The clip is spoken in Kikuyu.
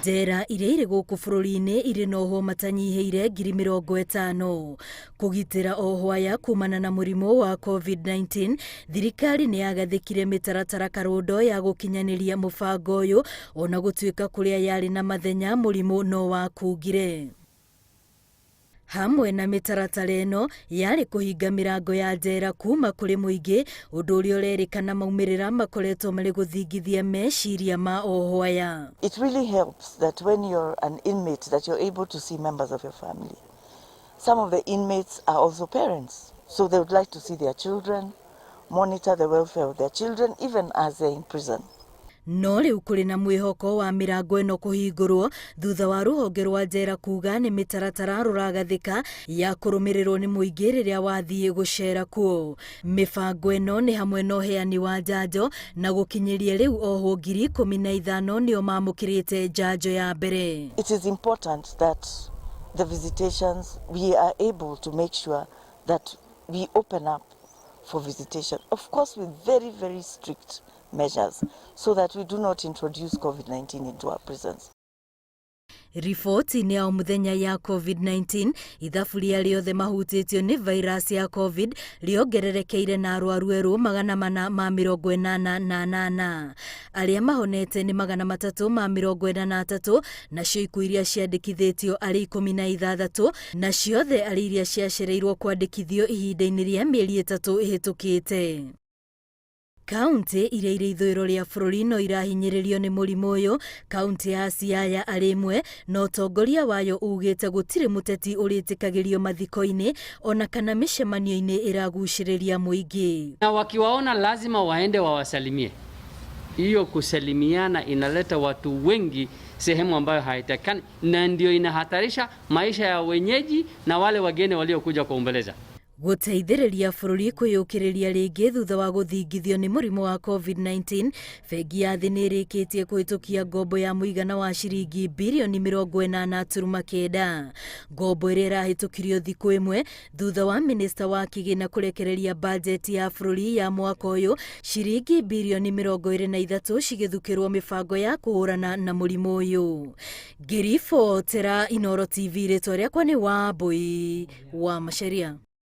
Njera iria irĩ gũkũ bũrũri-inĩ irĩ na ohwo matanyihĩire 50,000. Kũgitĩra ohwo aya kumana na mũrimũ wa COVID-19, thirikari nĩ yagathĩkire mĩtaratara karũndo ya gũkinyanĩria mũbango ũyũ, ona gũtuĩka kũrĩa yarĩ na mathenya mũrimũ no wakungire. Hamwe na mĩtaratara ĩno yarĩ kũhinga mĩrango ya njera kuma kũrĩ mũingĩ, ũndũ ũrĩa ũrerĩkana maumĩrĩra makoretwo marĩ gũthingithia meciria ma ohwo aya. It really helps that when you're an inmate that you're able to see members of your family. Some of the inmates are also parents, so they would like to see their children, monitor the welfare of their children even as they're in prison. No rĩu kũrĩ na mwĩhoko wa mĩrango ĩno kũhingũrwo thutha wa rũhonge rwa njera kuga nĩ mĩtaratara rũragathĩka ya kũrũmĩrĩrwo nĩ mũingĩ rĩrĩa wathiĩ gũcera kuo. Mĩbango ĩno nĩ hamwe na ũheani wa njanjo, na gũkinyĩria rĩu ohwo 15,000 nĩo mamũkĩrĩte njanjo ya mbere. It is important that the visitations, we are able to make sure that we open up for visitation, of course with very, very strict measures so that we do not introduce COVID-19 into our prisons. Riboti-inĩ ya o mũthenya ya COVID-19, ithabu rĩa rĩothe mahutĩtio nĩ vairasi ya COVID rĩongererekeire na arwaru erũ 488. Arĩa mahonete nĩ 343, nacio ikuũ iria ciandĩkithĩtio arĩ 16, na ciothe arĩ iria ciacereirwo kwandĩkithio ihinda-inĩ rĩa mĩeri 3 ĩhĩtũkĩte. Kaunti iria irĩ ithũĩro rĩa bũrũri no irahinyĩrĩrio nĩ mũrimũ ũyũ, kaunti ya Siaya arĩ ĩmwe, na ũtongoria wayo ugĩte gũtirĩ mũteti ũrĩtĩkagĩrio mathiko-inĩ ona kana mĩcemanio-inĩ ĩragucĩrĩria mũingĩ. Na wakiwaona lazima waende wawasalimie. Hiyo kusalimiana inaleta watu wengi sehemu ambayo haitakikani, na ndio inahatarisha maisha ya wenyeji na wale wageni waliokuja kuomboleza. Gũteithĩrĩria bũrũri kwĩyũkĩrĩria rĩngĩ thutha wa gũthingithio nĩ mũrimũ wa COVID-19, Bengi ya Thĩ nĩ ĩrĩkĩtie kũhĩtũkia ngombo ya mũigana wa ciringi birioni 80.9. Ngombo ĩrĩa ĩrahĩtũkirio thikũ ĩmwe thutha wa minista wa kĩgĩna kũrekereria bajeti ya bũrũri ya mwaka ũyũ, ciringi birioni 23 cigĩthukĩrwo mĩbango ya kũhũrana na mũrimũ ũyũ. Ngĩribotera Inooro TV, rĩtwa rĩakwa nĩ Wambui wa Macharia.